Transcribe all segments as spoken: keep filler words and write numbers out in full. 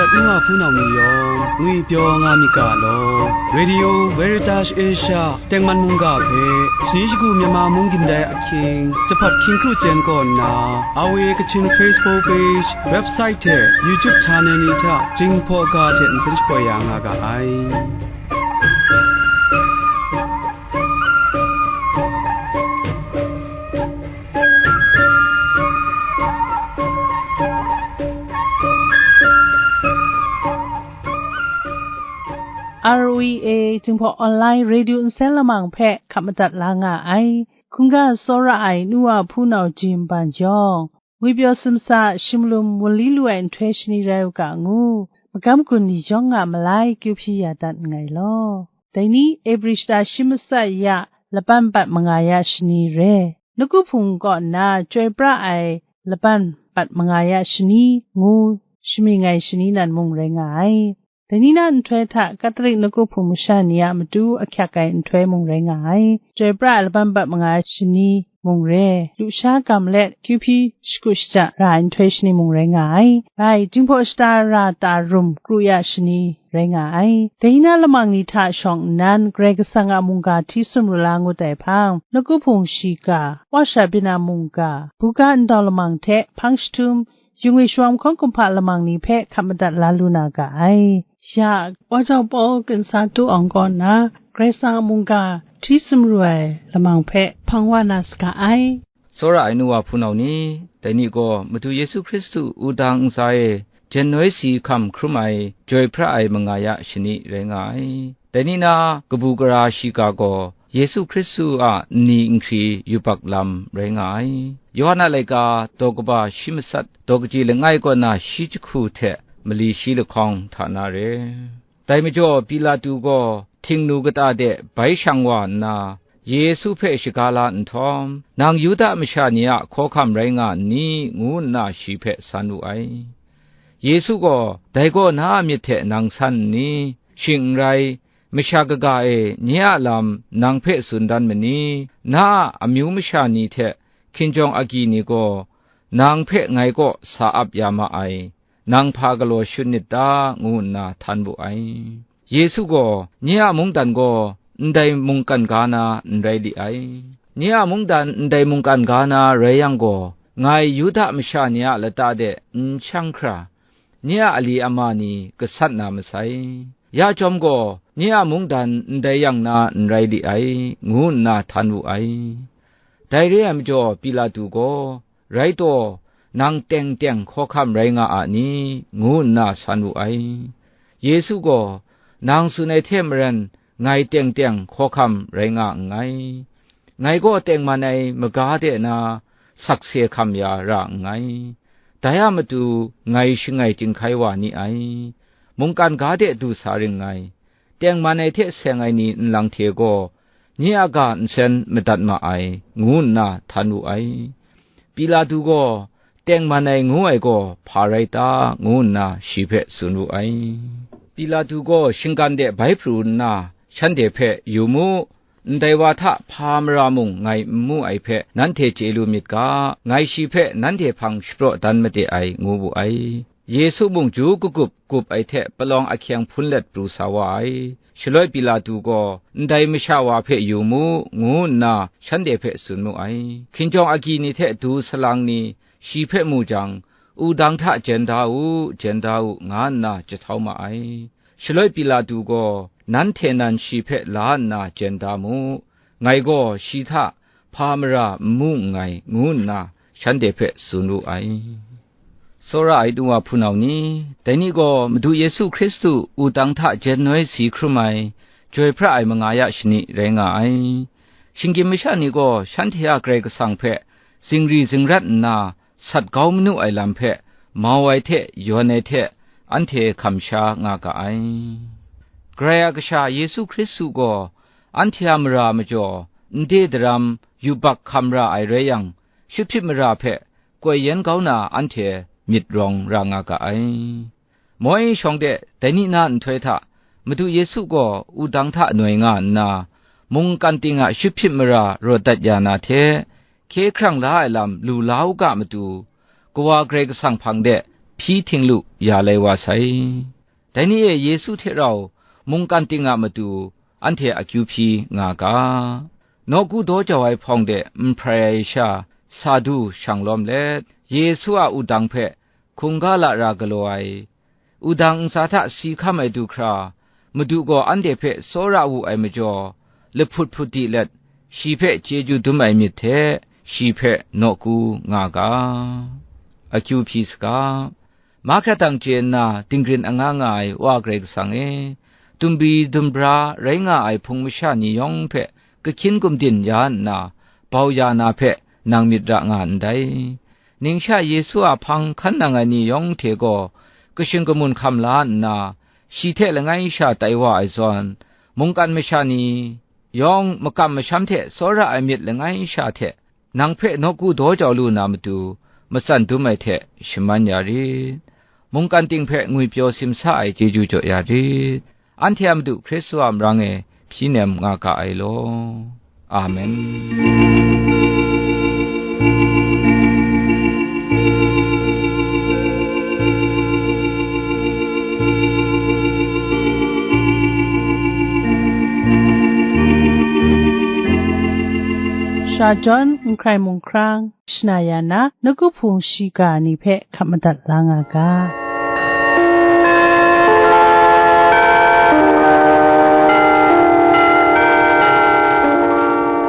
N wa hpunau ni yawng ngwipyaw nga myit ga law, Radio Veritas Asia tengman mungga hpe shani shagu Myanmar mung gindai ahkying, Jahpat hkying kru chyen kaw nna, R V A Kachin Facebook page, website hte YouTube channel ni hta Jinghpaw ga hte nsen shapoi ya nga ga ai. R V A Jinghpaw Online Radio nsen lamang hpe hkap madat la nga ai. Hkungga tsawra ai nu wa hpunau Jim Ban yawng, ngwipyaw sumsa a shinglum wunli lu ai nhtoi shani rai u ga ngu, magam gun ni yawng a malai kyu hpyi ya dat nngai law. Dai ni, Ebri shata shi matsat ya laban bat manga ya shani re, Nawku Hpung kaw nna chyoi pra ai laban bat manga ya shani ngu, shamying ai shani nan mung rai nga ai. Dai ni na nhtoi hta Katolik Nawku Hpung masha ni a matu ahkyak ai nhtoi mung rai nga ai. Chyoi pra ai laban bat manga ya shani mung re, lusha gam let kyu hpyi shagu shaja ra ai nhtoi shani mung rai nga ai. Rai, Jinghpaw shata ra ta rum kru ya shani rai nga ai. Dai ni na lamang ni hta shawng nnan, Karai Kasang a mungga hti sumru la ngut ai hpang, Nawku Hpung shiga, Wa Sha Byin a mungga, buga ndau lamang hte hpang jahtum, Yung e shawng hkawng kumhpa lamang ni hpe hkap madat la lu na ga ai. Ya, Wa Jau Paw Ginsa Tu Awng kaw nna, Karai Kasang a mungga hti sumru ai lamang hpe hpang wa na saga ai. Tsawra ai nu wa hpunau ni, dai ni gaw Madu Yesu Hkristu wudang ntsa e jen noi si hkam hkrum ai, joi hpra ai manga ya shani rai nga ai. Dai ni na kabu gara shiga gaw Yesu Hkristu a nni nhkri yubak lam rai nga ai. Yawhan a laika daw kaba shi matsat daw kaji langai kaw na shi jahku hte mali shi lahkawng hta na re. Dai majaw Pilatu gaw htingnu kata de bai shang wa nna, Yesu hpe shaga la nhtawm, nang Yuda masha ni a hkawhkam rai nga nni? Ngu nna shi hpe san wu ai. Yesu gaw, dai gaw na a myit hte nang san nni? Shing n rai, masha kaga e nye a lam nang hpe tsun dan ma ni? Na a amyu masha ni hte hkinjawng agyi ni gaw nang hpe ngai kaw sa ap ya ma ai, nang hpa galaw shut nit ta? Ngu nna htan wu ai. Yesu gaw, nye a mungdan gaw ndai mungkan ga na n rai li ai. Nye a mungdan ndai mungkan ga na rai yang gaw, ngai Yuda masha ni a lata de n shang hkra, nye a ali ama ni gasat na masai. Ya chyawm gaw, nye a mungdan ndai yang na n rai li ai, ngu nna htan wu ai. Dai re ai majaw, Pilatu gaw, rai taw, nang teng teng hkawhkam rai nga a ni? Ngu nna san wu ai. Yesu gaw, nang tsun ai hte maren, ngai teng teng hkawhkam rai nga nngai. Ngai gaw tengman ai maga de na sakse hkam ya ra nngai. Dai a matu ngai shangai chyinghkai wa ni ai. Mungkan ga de du sa ring ngai. Tengman ai hte seng ai ni nlang hte gaw, nye a ga nsen madat ma ai, ngu nna htan wu ai. Pilatu gaw, tengman ai ngu ai gaw hpa rai ta? Ngu nna shi hpe tsun wu ai. Pilatu gaw shinggan de bai pru nna, shanhte hpe, Yu mu, ndai wa hta hpa mara mung ngai n mu ai hpe nanhte chye lu myit ga, ngai shi hpe nanhte hpang shapraw dan made ai, ngu wu ai. Yesu mung ju kagup gup ai hte palawng ahkyeng hpun let pru sa wa ai. Shaloi Pilatu gaw, ndai masha wa hpe yu mu, ngu nna shanhte hpe tsun mu ai. Hkinjawng agyi ni hte du salang ni shi hpe mu jang, wudang hta jen da u, jen da u, nga nna jahtau ma ai. Shaloi Pilatu gaw, nanhte nan shi hpe la nna jen da mu, ngai gaw shi hta hpa mara n mu nngai, ngu nna shanhte hpe tsun wu ai. Tsawra ai nu wa hpunau ni, dai ni gaw Madu Yesu Hkristu wudang hta jen noi si hkrum ai, joi hpra ai manga ya shani rai nga ai. Shinggyim masha ni gaw shanhte a Karai Kasang hpe zingri zingrat nna sat kau manu ai lam hpe mau ai hte yawn ai hte anhte hkam sha nga ga ai. Karai a Kasha Yesu Hkristu gaw anhte a mara majaw nde daram yubak hkam ra ai rai yang, shut hpyit mara hpe koi yen kau na anhte myit rawng ra nga ga ai. Moi shawng de dai ni na nhtoi hta, Madu Yesu gaw wudang hta noi nga nna, mungkan ting a shut hpyit mara rawt dat ya na hte, hkye hkrang la ai lam lu la u ga matu, Kawa Karai Kasang hpang de hpyi hting lu ya lai wa sai. Dai ni e Yesu hte rau mungkan ting a matu anhte akyu hpyi nga ga. Nawku daw jau ai hpawng de n hprai ai sha, sa du shang lawm let, Yesu a wudang hpe hkungga lara galaw ai, wudang ntsa hta si hkam ai du hkra, Madu gaw anhte hpe tsawra wu ai majaw, lahput hput di let, shi hpe chyeju dum ai myit hte, shi hpe nawku nga ga. Akyu hpyi saga. Mahkra dang chye nna, dinggrin anga nga ai Wa Karai Kasang e, dumbi dumbra rai nga ai hpung masha ni yawng hpe kahkyin gumdin ya nna, bau ya na hpe nang myit ra nga ndai. Ningsha Yesu a hpang hkan nang ai ni yawng hte gaw, kashing kamun hkam la nna, shi hte langai sha tai wa ai zawn, mungkan masha ni yawng makam masham hte tsawra ai myit langai sha hte, nang hpe nawku daw jau lu na matu, matsan dum ai hte shaman ya rit. Mungkan ting hpe ngwipyaw simsa ai chyeju jaw ya rit. Anhte a Madu Hkristu a marang e hpyi nem nga ga ai law. Amen. Sha John n hkrai mung hkrang, shana ya na, nawku hpung shiga ni hpe hkap madat la nga ga.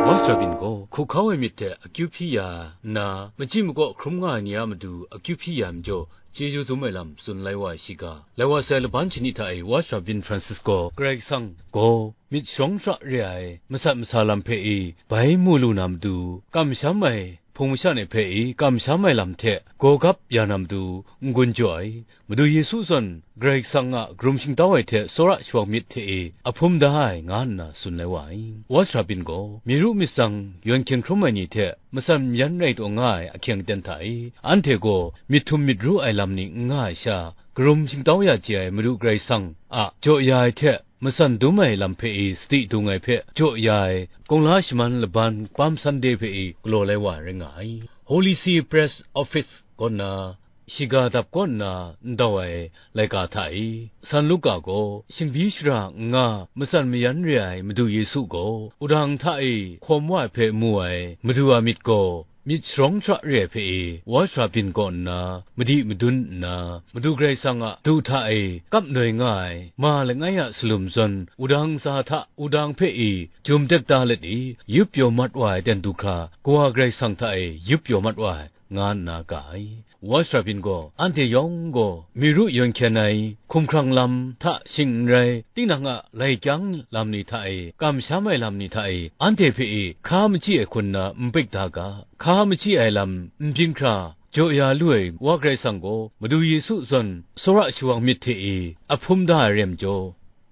Wa Sara Byin gaw hkuhkau ai myit hte akyu hpyi ya nna, machyi makaw hkrum nga ai ni a matu akyu hpyi ya ai majaw, chyeju dum ai lam tsun lai wa ai shiga, lai wa sai laban shani hta e Wa Sara Byin Francis gaw Karai Kasang gaw myit sharawng shara re ai masat masa lam hpe e bai mu lu na matu, kamsham ai hpung masha ni hpe e kamsham ai lam hte gawgap ya na matu n-gun jaw ai. Madu Yesu zawn Karai Kasang a karum shingtau ai hte tsawra shawng myit hte e ahpum da ai, nga nna tsun lai wa ai. Wa Sara Byin gaw, myi ru myit tsang yawn hkyen hkrum ai ni hte matsan mayan rai taw nga ai ahkying aten hta e, anhte gaw myit htum myit ru ai lam ni n nga ai sha, karum shingtau ya chye ai Madu Karai Kasang a jaw ya ai hte matsan dum ai lam hpe e sadi dung ai hpe jaw ya ai, Kungla Shaman Laban Palm Sunday hpe e galaw lai wa rai nga ai. Holy See Press Office kaw nna, shiga dap kaw nna n dau ai laika hta e, San Luka gaw shingbyi shara n nga matsan mayan re ai Madu Yesu gaw, wudang hta e hkawm wa ai hpe mu ai Madu a myit gaw, myit sharawng shara re ai hpe e, Wa Sara Byin kaw nna madi madun nna, Madu Karai Kasang a du hta e kap noi nga ai ma langai a salum zawn, wudang ntsa hta wudang hpe e jum dek da let e, yup pyaw mat wa ai aten du hkra, Kawa Karai Kasang hta e yup pyaw mat wa ai, nga nna ga ai. Wa Sara Byin gaw anhte yawng gaw myi ru yawn hkyen ai hkumhkrang lam hta shing n rai, tinang a lai kyang lam ni hta e, kamsham ai lam ni hta e, anhte hpe e hka machyi ai hku nna n pik da ga. Hka machyi ai lam n byin hkra jaw ya lu ai Wa Karai Kasang gaw, Madu Yesu zawn tsawra shawang myit hte e ahpum da ai re ai majaw,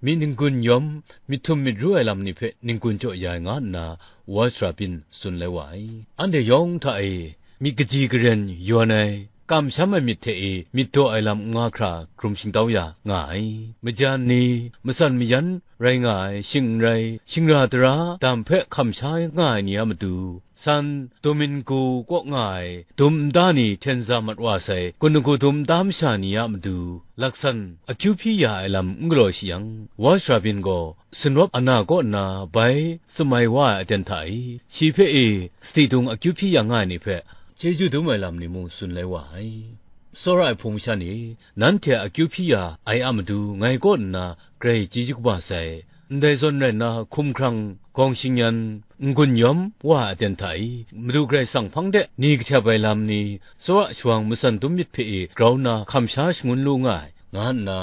myit n-gun yawm, myit htum myit ru ai lam ni hpe n-gun jaw ya ai, nga nna Wa Sara Byin tsun lai wa ai. Anhte yawng hta e myit kaji karen yawn ai, kamsham ai myit hte e myit daw ai lam n nga hkra karum shingtau ya nga ai. Majan ni, matsan mayan rai nga ai, shing n rai, shingra tara dam hpe hkam sha nga ai ni a matu, San Domingo kaw nga ai dum nta ni hten za mat wa sai, Gunagu dum nta masha ni a matu, laksan akyu hpyi ya ai lam n galaw shi yang, Wa Sara Byin gaw Sinrawp Ana kaw nna bai tsun mai wa ai aten hta e, shi hpe e sadi dung akyu hpyi ya nga ai ni hpe chyeju dum ai lam ni mung tsun lai wa ai. Tsawra ai hpung masha ni, nanhte a akyu hpyi ya ai a matu ngai kaw nna grai chyeju kaba sai. Ndai zawn rai nna, hkumhkrang gawng shingyan n-gun yawm wa ai aten hta e, Madu Karai Kasang hpang de ni kahtep ai lam ni, tsawra shawang matsan dum myit hpe e grau nna hkam sha shangun lu nga ai, nga nna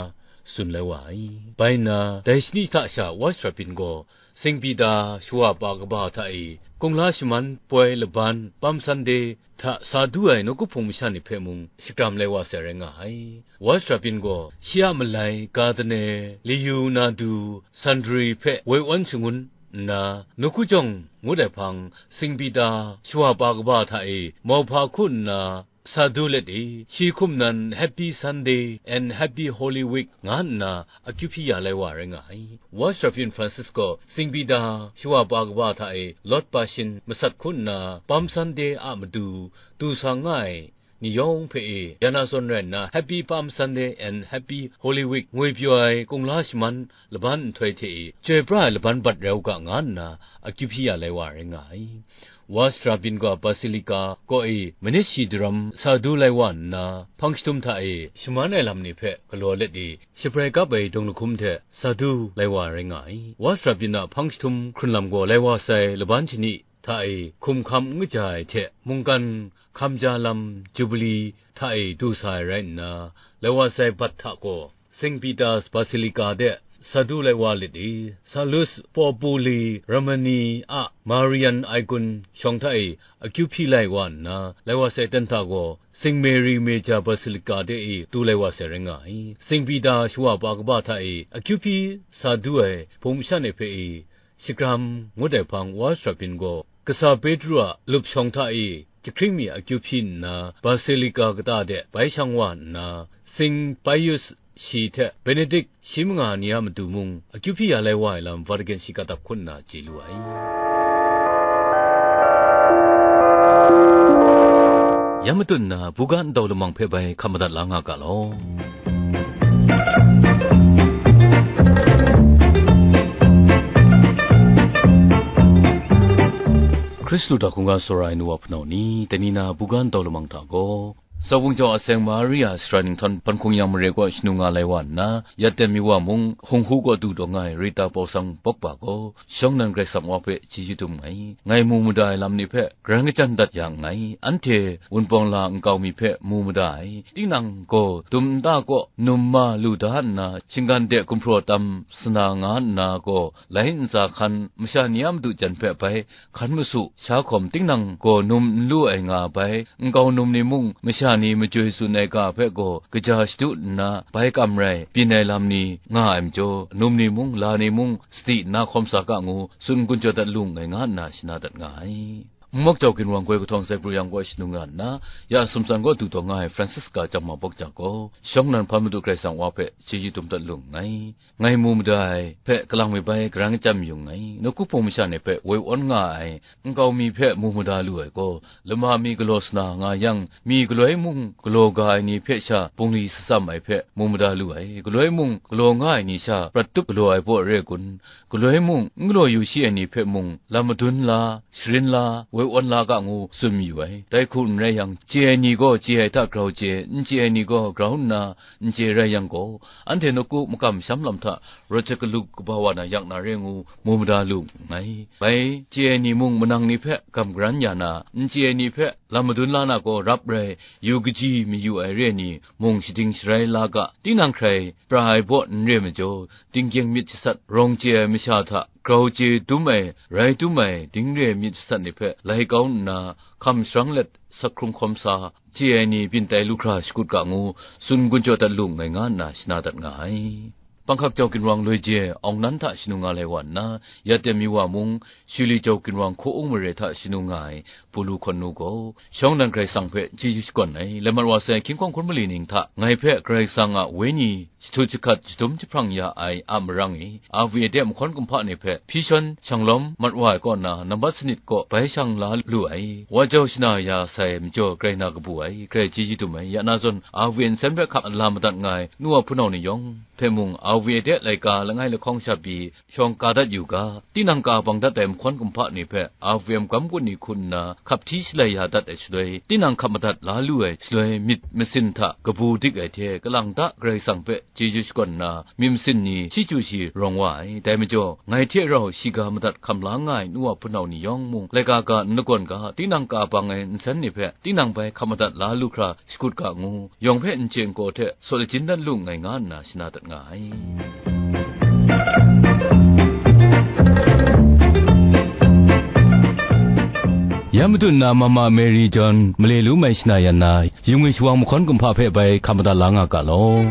tsun lai wa ai. Bai nna, dai shani hta sha Wa Sara Byin gaw, Saint Peter shawa pa kaba hta e, Kungla Shaman poi laban Palm Sunday hta sa du ai nawku hpung masha ni hpe mung shakram lai wa sai rai nga ai. Wa Sara Byin gaw shi a malai Gardane, Leonardo, Sandri hpe woi awn shangun nna, nawku jawng ngut ai hpang, Saint Peter shawa pa kaba hta e mauhpa hku nna, sa du let e, shi hkum nan Happy Sunday and Happy Holy Week nga nna akyu hpyi ya lai wa rai nga ai. Wa Sara Byin Francis gaw Saint Peter shawa pa kaba hta e Lawt Passion masat hku nna Palm Sunday a matu du sa nga ai ni yawng hpe e, ya na zawn rai nna, Happy Palm Sunday and Happy Holy Week ngwi pyaw ai kungla shaman laban nhtoi hte e, chyoi pra ai laban bat rai u ga, nga nna akyu hpyi ya lai wa rai nga ai. Wa sara byin gaw Basilica kaw e manit shi daram sa du lai wa nna, hpang jahtum hta e shaman ai lam ni hpe galaw let e, shabrai kap ai dawng lahkum hte sa du lai wa rai nga ai. Wa sara byin a hpang jahtum hkrun lam gaw lai wa sai laban shani hta e hkum hkam n kaja ai hte, mungkan hkam ja lam, Jubili hta e du sa ai rai nna, lai wa sai bat hta gaw, Saint Peter's Basilica de sa du lai wa let e, Salus Populi Romani a Marian icon shawng hta e akyu hpyi lai wa nna, lai wa sai ten hta gaw, Saint Mary Major Basilica de e du lai wa sai rai nga ai. Saint Peter shawa pa kaba hta e akyu hpyi sa du ai hpung masha ni hpe e, shagram ngut ai hpang wa sara byin gaw, kasa Petru a lup shawng hta e jahkring mi akyu hpyi nna, Basilica kata de bai shang wa nna, Saint Pius shi hte Benedict shi manga ni a matu mung akyu hpyi ya lai wa ai lam Vatican shiga dap hkun nna chye lu ai. Ya matut nna, buga ntau lamang hpe bai hkap madat la nga ga law. Hkristu hta hkungga tsawra ai nu wa hpunau ni, dai ni na buga ntau lamang hta gaw, Sawbung jau a seng Maria sara ninghtawn hpan hkung yang mare kaw shanu nga lai wa nna, ya ten mi wa mung, hung hku kaw du taw nga ai Rita Pausang bawk ba gaw, shawng nnan Karai Kasang wa hpe chyeju dum nngai. Ngai mu mada ai lam ni hpe, karan kachyan dat ya nngai. Anhte Wunpawng la nkau mi hpe mu mada ai. Tinang gaw dum nta kaw num ma lu da nna, shinggan de gumhpraw tam sana nga nna gaw, lai ntsa hkan masha ni a madu jan hpe bai hkan masu, sha hkawm tinang gaw num n lu ai nga bai, nkau num ni mung masha ni majoi tsun ai ga hpe gaw kaja shadu nna, bai kam rai byin ai lam ni nga ai majaw, num ni mung, la ni mung, sadi nna hkawm sa ga ngu, tsun gun jaw dat lu nngai nga nna shana dat nga ai. Nmawk jau ginwang goi kahtawng sai pru yang gaw shanu nga nna, ya sumsan gaw du taw nga ai Francisca Chyam Ma Bawk Ja gaw, shawng nnan hpa Madu Karai Kasang wa hpe chyeju dum dat lu nngai. Ngai mu mada ai hpe kalang mi bai karan kachyan mayu nngai. Nawku hpung masha ni hpe woi awn nga ai nkau mi hpe mu mada lu ai gaw, lama mi galaw sana nga yang, mi galoi mung galaw ga ai ni hpe sha bungli shatsam ai hpe mu mada lu ai. Galoi mung galaw nga ai ni sha prat tup galaw ai baw re kun? Galoi mung n galaw yu shi ai ni hpe mung lam madun la, sharin la, woi awn la ga ngu tsun mayu ai. Dai hku n rai yang, chye ai ni gaw chye ai hta grau chye, n chye ai ni gaw grau nna n chye rai yang gaw, anhte nawku makam masham lam hta rawt hte galu kaba wa na yak na re ngu mu mada lu nngai. Bai chye ai ni mung manang ni hpe gam garan ya na, n chye ai ni hpe lam madun la na gaw rap rai, yu kaji mayu ai re ni mung shading sharai la ga, tinang hkrai pra ai baw n re majaw, tinggyeng myit jasat rawng chye ai masha hta grau chye dum ai, rai dum ai, ding re myit jasat ni hpe lai kau nna, hkam sharang let, sak hkrung hkawm sa, chye ai ni byin tai lu hkra shakut ga ngu, tsun gun jaw dat lu nngai nga nna shana dat nga ai. Panghkak jau ginwang loi je awng nan hta shanu nga lai wa nna, ya ten mi wa mung, Shili jau ginwang hku-ung mare hta shanu nga ai Pulu hkawn nu gaw, shawng nnan Karai Kasang hpe chyeju shakawn ai, lamat wa sai hkying hkawng hkun mali ning hta ngai hpe Karai Kasang a Wenyi jahtu jahkat jadum jahprang ya ai a marang e, R V A de mahkawn kumhpa ni hpe hpyi shawn shanglawm mat wa ai kaw na, nambat sanit kaw bai shang la lu ai. Wa jau shana ya sai majaw grai na kabu ai, grai chyeju dum ai, ya na zawn R V A nsen hpe hkap la madat nga ai nu wa hpunau ni yawng hpe mung, R V A de laika langai lahkawng sha pyi shawng ka dat yu ga, tinang ka bang dat ai mahkawn kumhpa ni hpe R V A magam gun ni hku nna hkap hti shalai ya dat ai shaloi, tinang hkap madat la lu ai shaloi, myit masin hta kabu dik ai hte kalang ta Karai Kasang hpe chyeju shakawn nna, myit masin ni shi chyu shi rawng wa ai. Dai majaw, ngai hte rau shiga madat hkam la nga ai nu wa hpunau ni yawng mung, laika ga n lagawn ga, tinang ka bang ai nsen ni hpe tinang bai hkap madat la lu hkra shakut ga ngu, yawng hpe n chye n kaw hte saw lajin dat lu nngai nga nna shana dat nga ai. Ya matu nna Mama Mary John male lu mai shana yan na, yung e shawang mahkawn kumhpa hpe bai hkap madat la nga ga law.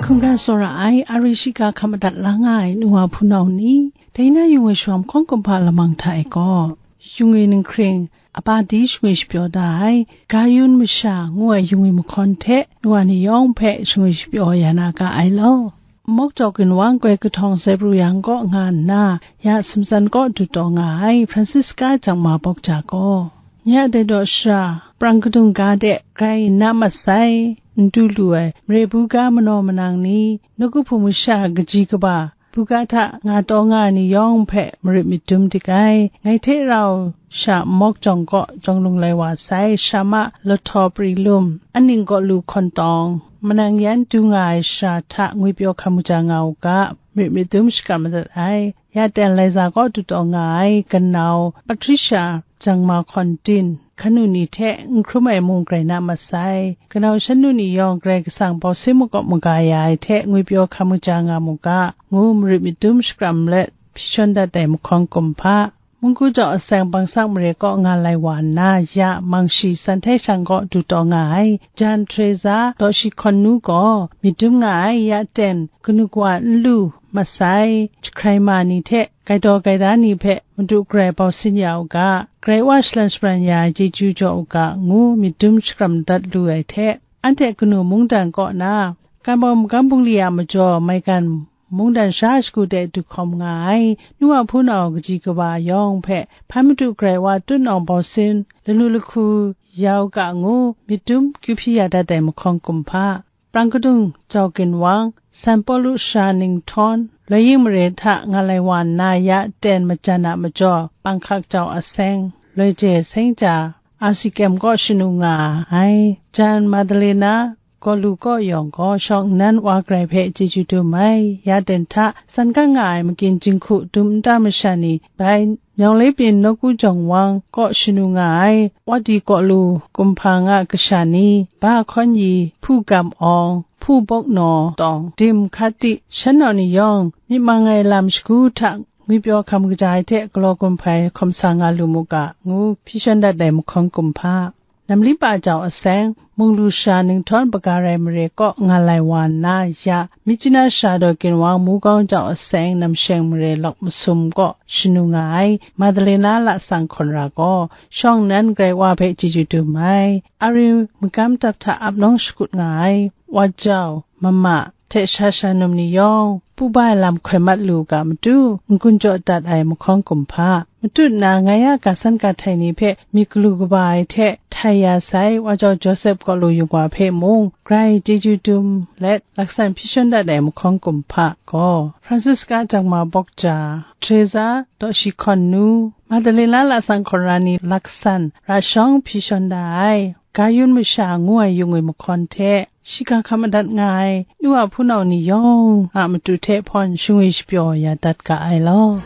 Hkungga tsawra ai, ari shiga hkap madat la nga ai nu wa hpunau ni, dai na yung e shawang mahkawn kumhpa lamang hta e gaw, yung e ninghkring, a pa di shingwi shapyaw da ai, Gayun masha ngu ai yung e mahkawn hte nu wa ni yawng hpe shingwi shapyaw ya na ga ai law. Mawk Jaw Ginwang Grai Kahtawng Zebru Yang kaw nga nna, ya Simsan kaw du taw nga ai Francisca Jangma Bawk Ja gaw, nye a dai daw shara, prang kadung ga de grai n na mat sai, n du lu ai mare buga manaw manang ni, nawku hpung masha kaji kaba, buga hta nga taw nga ai ni yawng hpe marit myit dum dik ai. Ngai hte rau sha Mawk Jawng kaw jawng lung lai wa sai, Shama Lahtaw Pri Lum, aning kaw lu hkawn tawng, manang yan du nga ai shara hta ngwipyaw hkam kaja nga u ga, marit myit dum shakram madat ai. Ya ten Laiza kaw du taw nga ai, kanau Patricia Jangma Hkawn Tin, hkanu ni hte n hkrum ai mung grai na mat sai. Kanau shan nu ni yawng Karai Kasang bawsin makawp maga ya ai hte ngwipyaw hkam kaja nga mu ga, ngu marit myit dum shakram let hpyi shawn dat ai mahkawn kumhpa. Mungku Jau Aseng Bangsak Mare kaw nga lai wa nna, ya Mangshi San Htai Shang kaw du taw nga ai, Jan Teresa Daw Shi Hkawn Nu gaw myit dum nga ai, ya ten kanu kawa n lu mat sai, jahkrai ma ni hte gaitaw gaida ni hpe Madu Karai bau sin ya u ga, Karai Wa shalan shabran ya ai chyeju jaw u ga, ngu myit dum shakram dat lu ai hte, anhte kanu mungdan kaw na, Kambawm Gambungli a majaw maigan mungdan sha shagu de du hkawm nga ai, nu a hpunau kaji kaba yawng hpe hpan Madu Karai Wa tutnawng bau sin, lanu lahku ya u ga, ngu myit dum kyu hpyi ya dat ai mahkawn kumhpa. Prang kadung Jau Ginwang, San Pawlu Sara Ninghtawn, Loi Ying Mare hta nga lai wa nna, ya ten majan a majaw, Panghkak Jau Aseng, Loi Je Seng Ja, Asi Kyem kaw shanu nga ai, Jan Madalena, Gaw lu kaw yawng gaw, shawng nnan wa grai hpe chyeju dum ai, ya ten hta, san kang nga ai makyin jinghku dum nta masha ni bai, Nyawng Lebyin Nawku Jawng Wang kaw shanu nga ai, Wadi kaw lu kumhpa nga kasha ni, Ba Hkawn Yi, Hpu Gam Awng, Hpu Bawk Naw Tawng, Dim Hkati, shan nau ni yawng, myit mang ai lam shagu hta ngwipyaw hkam kaja ai hte galaw gun hpai hkawm sa nga lu mu ga, ngu hpyi shawn dat ai mahkawn kumhpa. Namlipa Jau Aseng, Munglu Sara Ninghtawn Baga Rai Mare kaw nga lai wa nna, ya Myitkyina Sara Daw Ginwang, Mugawng Jau Aseng, Namsheng Mare Lawk Masum kaw shanu nga ai, Madalena Lasang Hkawn Ra gaw, shawng nnan grai wa hpe chyeju dum ai, Ari Magam Dap hta ap nawng shakut nga ai, Wa Jau, Mama, hte sha sha num ni yawng, pu ba ai lam hkoi mat lu ga matu, n-gun jaw dat ai mahkawn kumhpa. Matut na, ngai a ga san ga htai ni hpe myit galu kaba ai hte htai ya sai, Wa Jau Josep kaw lu yung wa hpe mung, grai chyeju dum let, laksan hpyi shawn dat ai mahkawn kumhpa gaw, Francisca Jangma Bawk Ja, Teresa Daw Shi Hkawn Nu, Madalena Lasang Hkawn Ra ni laksan ra shawng hpyi shawn da ai, Ga Yun Masha ngu ai yung e mahkawn hte, shiga hkam madat nga ai, nu a hpunau ni yawng a matu hte hpawn shangwi shapyaw ya dat ga ai law.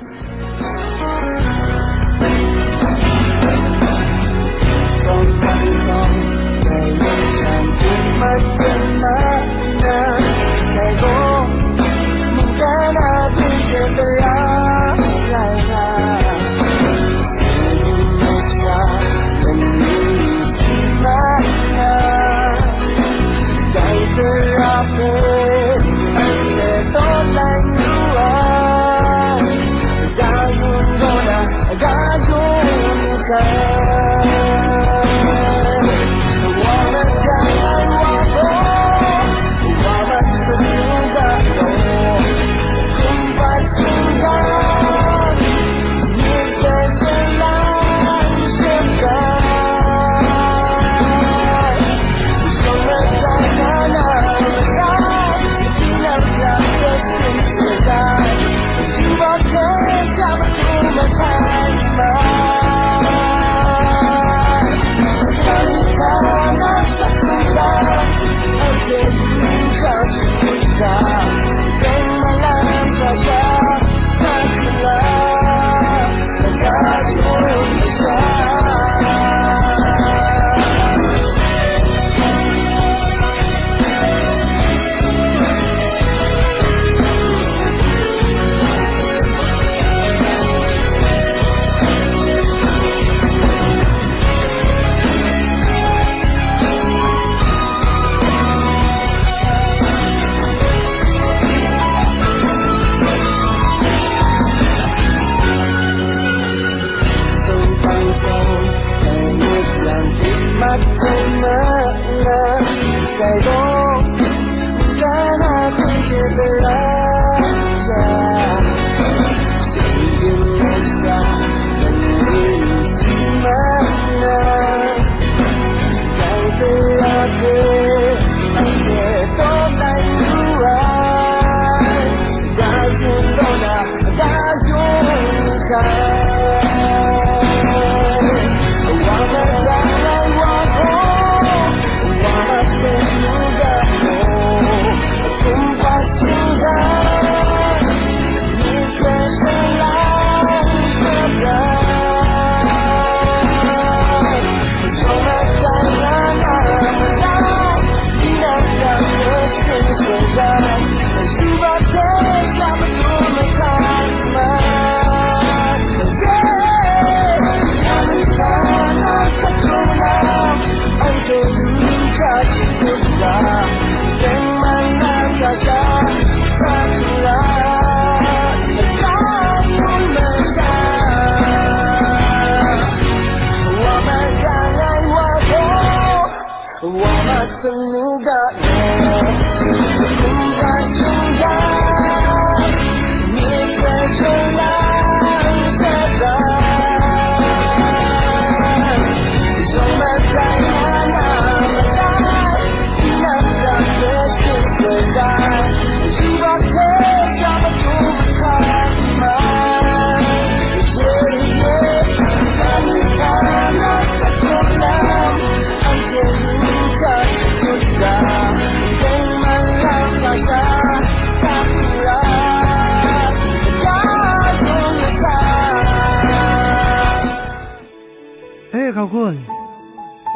E, hkau kun.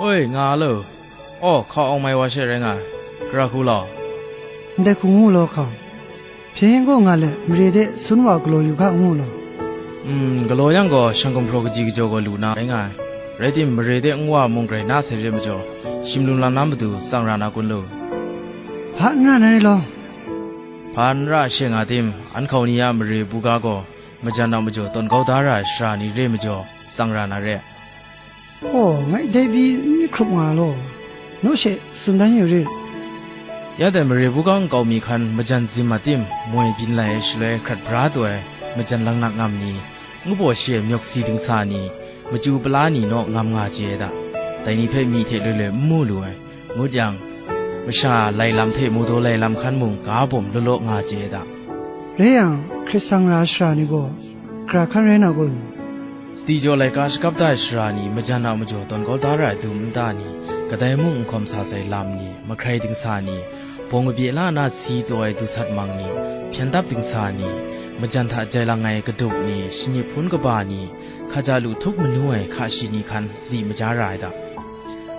Oi, nga lo. Aw, hkau awng mai wa she rai nga ai. Gara hku law. Ndai hku ngu law, hkau. Hpyen yen gaw nga let, mare de sun wa galaw yu ga, ngu law. Mm, galaw yang gaw, shang gumhpraw kaji kajaw gaw lu na rai nga ai. Rai tim, mare de nwa mung grai na sai re majaw, shim lum lam na matu tsang ra na kun lu? Hpa n ra na re law. Hpa n ra she nga tim, an hkau ni a mare buga gaw, majan a majaw tawn kau da ra ai sara ni re majaw, tsang ra na re. Aw, ngai dai pyi n myit hkrup nga law, naw she tsun dan yu rit. Ya dai mare buga nkau mi hkan majan zim a tim, moi byin lai ai shaloi hkrat bra taw ai majan langnak ngam ni, ngu baw shi ai myawk si dingsa ni, machyu pala ni naw ngam nga chye ai da. Dai ni hpe myi hte loi loi n mu lu ai, ngut yang, masha lai lam hte mawdaw lai lam hkan mung ga bawm law law nga chye ai da. Rai yang, hkrit sang ra ai sara ni gaw, gara hkan rai na kun? Sadi jaw laika shakap da ai sara ni, majan a majaw tawn kau da ra ai dum nta ni, kadai mung n hkawm sa sai lam ni, mahkrai dingsa ni, bawng kabye la na si taw ai dusat mang ni, hpyen dap dingsa ni, majan hta jai lang ai kaduk ni, shanyi hpun kaba ni, hkaja lu htup manu ai hka shi ni hkan sadi maja ra ai da.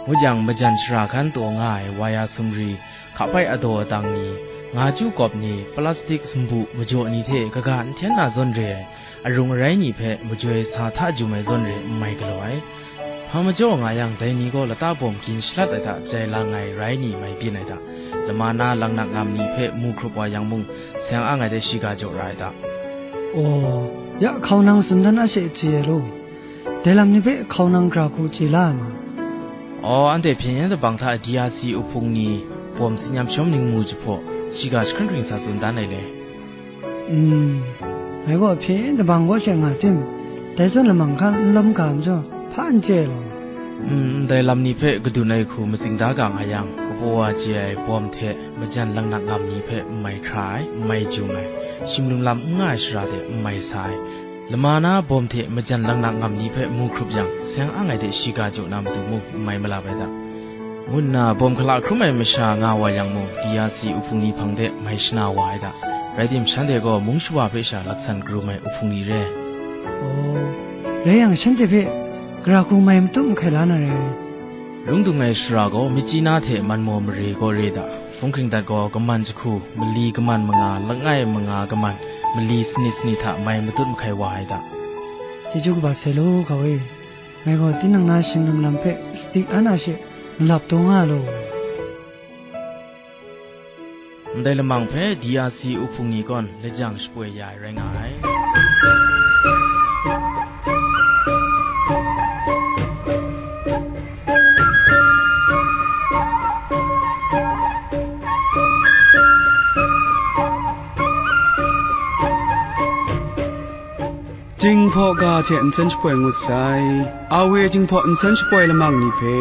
Ngut yang, majan shara hkan taw nga ai waya sumri, hka pai adaw adang ni, nga chyu kawp ni, plastik sumbu majaw ni hte kaga n hten na zawn re ai, arung arai ni hpe majoi sa hta jum ai zawn re n mai galaw ai. Hpa majaw nga yang, dai ni gaw lata bawm gin shalat ai hta jai lang ai rai ni mai byin ai hta, lama na langnak ngam ni hpe mu hkrup wa yang mung, seng ang ai de shiga jaw ra ai hta. Aw, ya hkau nang tsun dan a she chye ai law. Dai lam ni hpe hkau nang gara hku chye la ai ma? Aw, anhte hpyen yen dabang hta D R C uhpung ni bawm tsin yam shawm ningmu jahpaw, shiga jahkring hkring sa tsun dan ai le. Mm, ngai gaw hpyen yen dabang kaw she nga tim, dai zawn lamang hkan n lawm ga majaw, hpa n chye ai law. Mm, ndai lam ni hpe kadun ai hku matsing da ga nga yang, kabaw wa chye ai bawm hte majan langnak ngam ni hpe n mai hkra ai, n mai jum ai, shim lum lam n nga ai shara de n mai sa ai, lama na bawm hte majan langnak ngam ni hpe mu hkrup yang, seng ang ai de shiga jaw na matu mung n mai malap ai da, ngu nna bawm hkala hkrum ai masha nga wa yang mung, D R C uhpung ni hpang de mai shana wa ai da. Rai tim, shanhte gaw mung shawa hpe sha laksan karum ai uhpung ni re. Aw, rai yang, shanhte hpe gara hku mai matut mahkai la na re. Lung dung ai shara gaw, Myitkyina hte Manmaw mare kaw re da. Hpung hkring dat gaw, kaman jahku, mali kaman manga, langai manga kaman, mali sanit sanit hta mai matut mahkai wa ai da. Chyeju kaba sai law, hkau e. Ngai gaw tinang na shing lum lam hpe sadi an a she malap taw nga law. Ndai lamang hpe D R C uhpung ni kawn lajang shapoi ya ai rai nga ai. Jinghpaw ga hte nsen shapoi ngut sai. A W Jinghpaw nsen shapoi lamang ni hpe,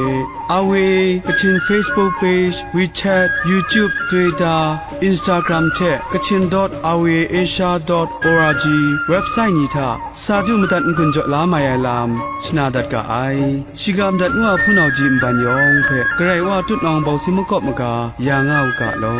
A W Kachin Facebook page, WeChat, YouTube, Twitter, Instagram hte Kachin dot A W Asia dot org website ni hta sa du madat n-gun jaw la mai ai lam shana dat ga ai. Shiga madat ngu a hpunau ji nban yawng hpe Karai Wa tutnawng bawsi makawp maga ya nga u ga law.